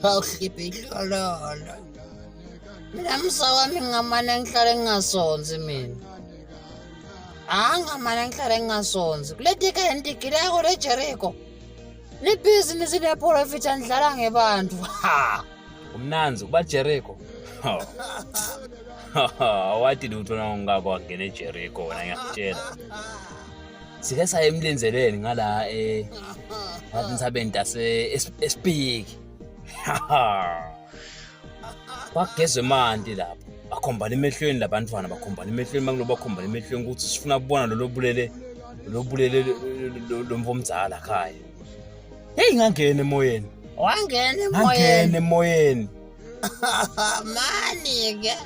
Awuhliphi ihlololo. Mina msa wami ngingamane ngihlale ngingasonzi mina. Hayi ngingamane ngihlale ngingasonzi. Kule tika endigileko le Jericho. Nibhizinisi leprofitha nidlala ngebantu. Ha. Umnanzi uba Jericho. Awati lutho na ungako wangena eJericho wena ngiyakutshela. Sike saya emlenzelweni ngala eh ngathi ngisabeni tase esipiki. Kwagezwa emanti lapho. Bakhombana emehlweni labantwana bakhombana emehlweni makulo bakhombana emehlweni ukuthi sifuna kubona lolo bulele lo bulele lo mfomdzala khaya. Hey ngangena emoyeni. Wangena emoyeni. Ngangena emoyeni. Mani ke.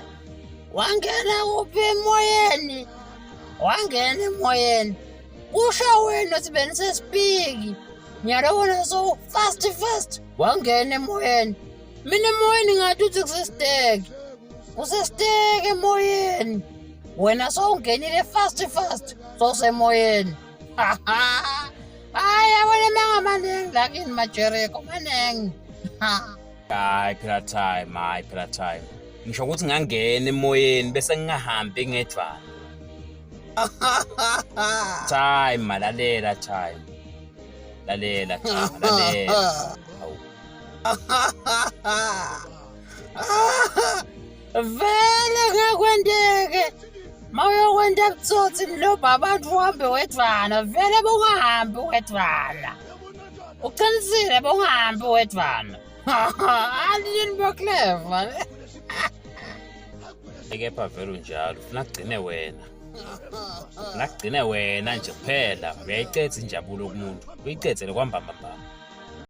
Wangena kuphi emoyeni? Wangena emoyeni. Kusho wena uthi benisesipiki. Nyalo wena so fast fast. Wangena emoyeni. Mina emoyeni ngathi uthi kusesiteki. Kusesiteki emoyeni. Wena sowungenile fast fast. Sowusemoyeni. Hayi yabona manga maningi la kini majeriko maningi. Hayi phela time, hayi phela time. Ngisho ukuthi ngangena emoyeni bese ngingahambi ngedvana. Time malalela time. Lalela time, lalela. Hawu. Vele ngekwenteke. Mawuyokwenta butsotsi nilobha abantu uhambe wedvwana vele bungahambi wedvwana. Uqinisile bungahambi wedvwana. Alini bokleva. Kepha vele unjalo, ufuna kugcine wena. Ufuna kugcine wena nje kuphela. Uyayicetha injabulo kumuntu. Uyicethele kwambambamba.